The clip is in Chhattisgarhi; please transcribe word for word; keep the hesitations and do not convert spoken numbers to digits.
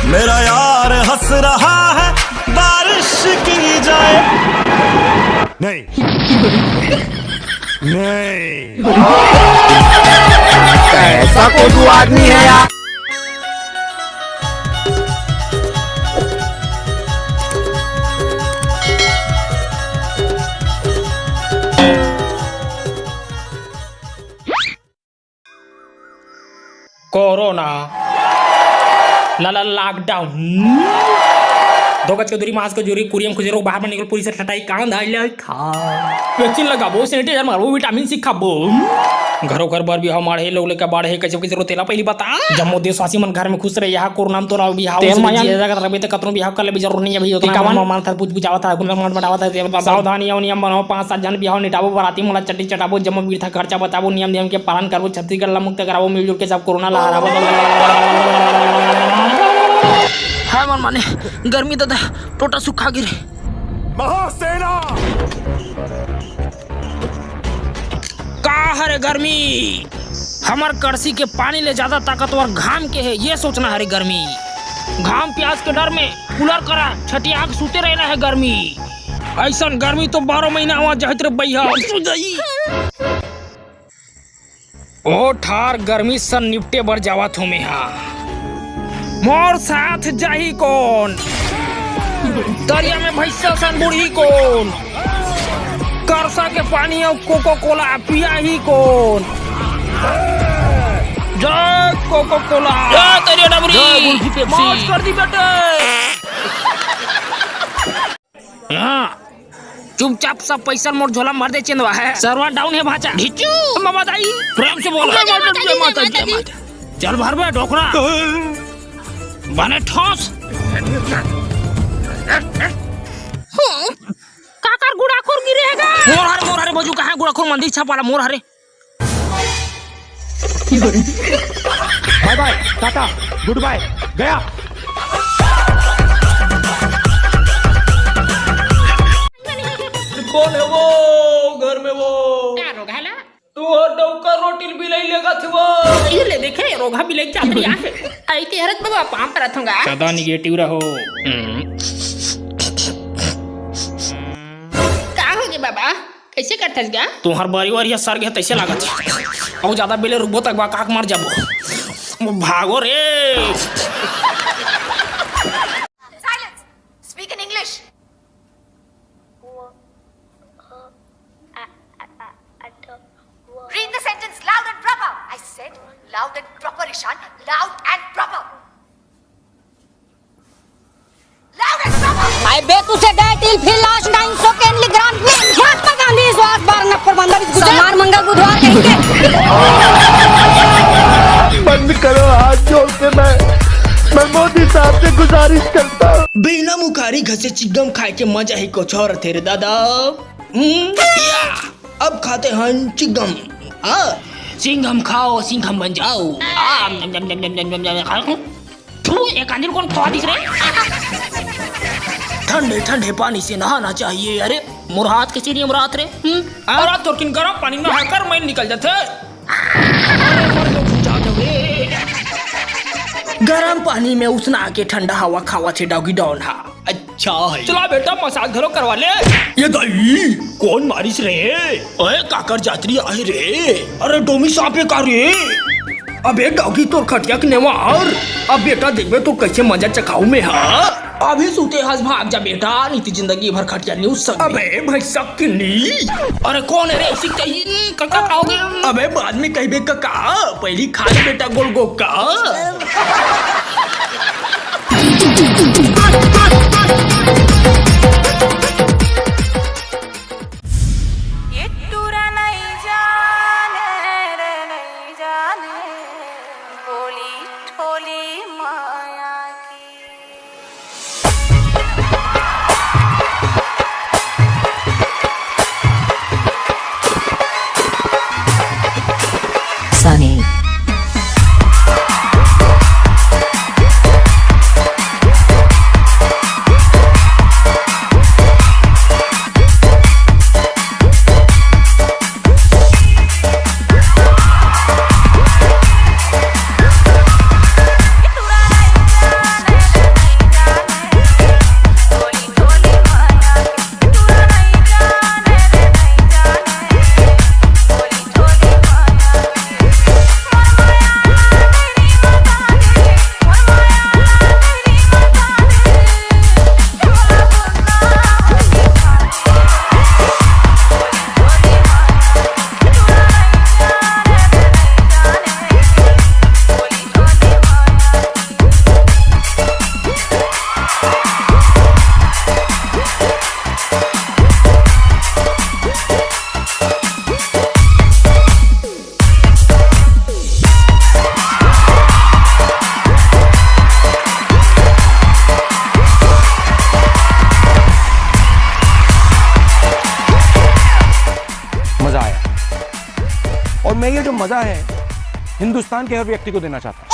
मेरा यार हंस रहा है, बारिश की जाए। नहीं। नहीं। कैसा कोदू आदमी है यार। कोरोना, लाला लॉकडाउन, दो गज के दूरी, मास्क के जरूरी, कुरियम खुजरो, बाहर में निकल, पूरी से ठटाई, कांदा ले खा। वैक्सीन लगाबो, सैनिटाइजर मारबो, विटामिन सी खाबो। घरो घर बर बिहाव माढ़े, लोग लेके बाढ़े, कैसे कैसे रो तेला पहली बता। जम्मो देशवासी मन घर में खुश रहे, यहाँ कोरोना में तोरा बिहाव तेल से माया जिया जागत रबे, त कतनो बिहाव कर ले, जरूर नहीं अभी उतना टीका मन। मान मान था, पूछ बुझावत है, गुलाम मन मटावत है, सावधानी अउ नियम बनाओ, पाँच सात झन बिहाव निटाबो, बराती मोला चट्टी चटाबो, जम्मो बिरथा खर्चा बताबो, नियम नियम के पालन करबो, छत्तीसगढ़ ला मुक्त कराबो, मिलजुल के सब कोरोना ला हराबो। हाय मन माने, गर्मी ददा, टोटा सुखा गिरे। महासेना! का हरे गर्मी? हमर कड़सी के पानी ले ज्यादा ताकतवर घाम के हे, ये सोचना हरे गर्मी। घाम प्यास के डर में कूलर करा छटिया के सूते रहना है गर्मी। ऐसन गर्मी तो बारह महीना हुआ जाहित रे भैया। ओ ठार गर्मी सन निपटे बर जावत हूँ मेहा। मोर साथ जाही कोन? दरिया में भैंसा सन बूढ़ी कोन? करसा के पानी अउ कोको कोला पियाही कोन? जय कोको कोला। जय दरिया डबरी। जय गुल्फी पेप्सी। मौज कर दी बेटे। हाँ, चुपचाप सब पैसा मोर झोला मार दे चंदवा है। सर्वर डाउन है भाचा। ढिचू। ममा दाई। प्रेम से बोल। जय माता दी, जय माता दी, जय माता। चल भर बे डोकरा। बने ठोस। हम्म, काकर गुड़ाखोर गिरे है गा? मोर हरे, मोर हरे बजू कहाँ गुड़ाखोर मंदिर छापाला मोर हरे। बाय बाय, टाटा, गुड बाय, गया। कौन है वो घर में वो? का रोग है ला? तू और डौका रोटी बिलाई लेगा थी वो। ये ले देखे, रोगा बिलाई चापड़ी आ है। आई के हरत बाबा पाम परत होगा। सदा निगेटिव रहो। हम्म। का हो गे बाबा? कैसे करथस गा? तुहर बरी वरी ह सर गे तैसे लागत हे। अउ ज्यादा बेले रुकबो तक बा काक मर जाबो। भागो रे। Silence. Speak in English. Read the sentence loud and proper. I said loud and proper, Ishan. Loud and proper. अबे तुझे डेट इल फिर लास्ट टाइम सो कैन ली ग्रांट में महात्मा गांधी इस वास बार नक्कर बंदा भी गुजर। सोमवार मंगल बुधवार कहीं के। बंद करो हाथ जोड़ के, मैं मैं मोदी साहब से गुजारिश करता हूँ। बिना मुखारी घसे चिगम खाए के मजा ही कुछ और थे रे दादा। हम्म, या, अब खाते हैं चिगम। हाँ, सिंघम खाओ, सिंघम बन जाओ। आ, नम, नम, नम, नम, नम, नम, नम, खा, खा। थू, एक आंधी ल कोन खवा दिस रे? ठंडे ठंडे पानी से नहाना चाहिए। अरे, मोर हाथ के सीढ़ी में रात रे। हम्म? हाँ? अरे, तोर किन गरम पानी नहा कर मैं निकल जाते। अरे, मोर तो खिंचा दे रे। गरम पानी में उसना के ठंडा हवा खावा छे डॉगी डॉन हा। अच्छा है। चला बेटा, मसाज घलो करवा ले। ये दाई, कोन मारिस रे? ओए, काकर जातरी आहे रे? अरे, डोमी सांप हे का रे? अबे, डॉगी तोर खटिया के नेवार। अब बेटा, देखबे तो कैसे मजा चखाऊ में, हाँ? अभी सूते हस, भाग जा बेटा, नहीं तो जिंदगी भर खटिया न्यूज संग। अबे, भैंसा किन्नी। अरे, कौन है रे? ऐसी कही, कका खाओगे? अबे, बाद में कहबे कका, पहली खा ले बेटा गोलगोका। ये टूरा नहीं जाने रे, नहीं जाने, बोली ठोली माया की। Sunny। मजा है, हिंदुस्तान के हर व्यक्ति को देना चाहता हूँ।